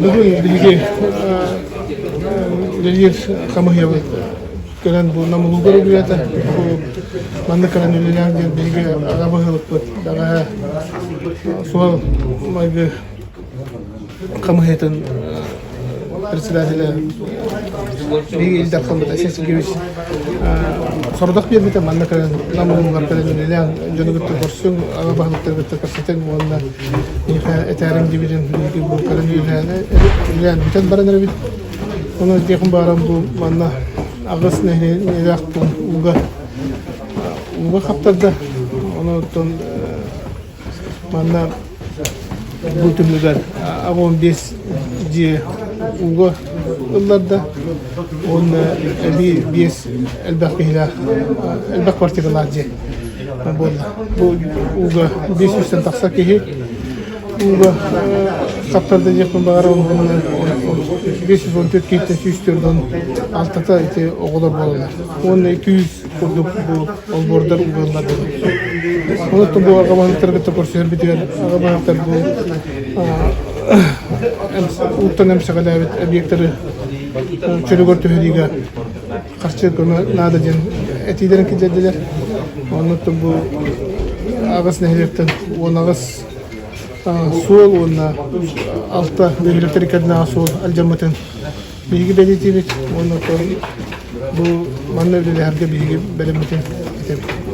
Бүгүн биһиги үлэлиир хамыыһыйабыт кэлэн бу Намылуугар үлэлээтэ. Бу манна кэлэн үлэлээн диэн биһиги аҕа баһылыкпыт бэҕэһээ суол майгы хамыыһыйатын председателэ биһиги Ил Дархаммыт Айсен Сергеевич сорудах биэрбитэ манна кэлэн Нам улууһугар кэлэн үлэлээн дьону кытта көрсүҥ, аҕа баһылыктары кытта кэпсэтиҥ уонна миэхэ этээриҥ диэбитин биһиги бу кэлэн үлэлээн үлэлээн бүтэн баран эрэбит. Ону этиэхим баарам бу манна аҕыс нэһилиэнньэлээх пуун ууга ууга хаптарда. Онон Манна бу түмүгэр 15 дьиэ ууга ылларда уонна эбии биэс элбэх киһилээх элбэх квартиралаах дьиэ буолла. Бу ууга 500-тэн тахса киһи ууга хаптарда диэхпин баҕарабын уонна 514 киһиттэн 146-та ити оҕолор буолаллар. Уонна 200 курдук бу олбуордар угаллар. Онон бу аҕа баһылыктары кытта көрсүһэрбитигэр аҕа баһылыктар бу ууттан эмсэҕэлээбит объектары чөлүгэр түһэриигэ харчы көмө наада диэн этиилэрин киллэрдилэр. Оннуттан бу аҕыс нэһилиэктэн 18 суол уонна алта бөһүөлэктэр иккэрдинээҕи суол алдьаммытын Биһиги бэлиэтиибит уонна оттон бу манна үлэлэһэргэ биһиги бэлэммитин этэбит.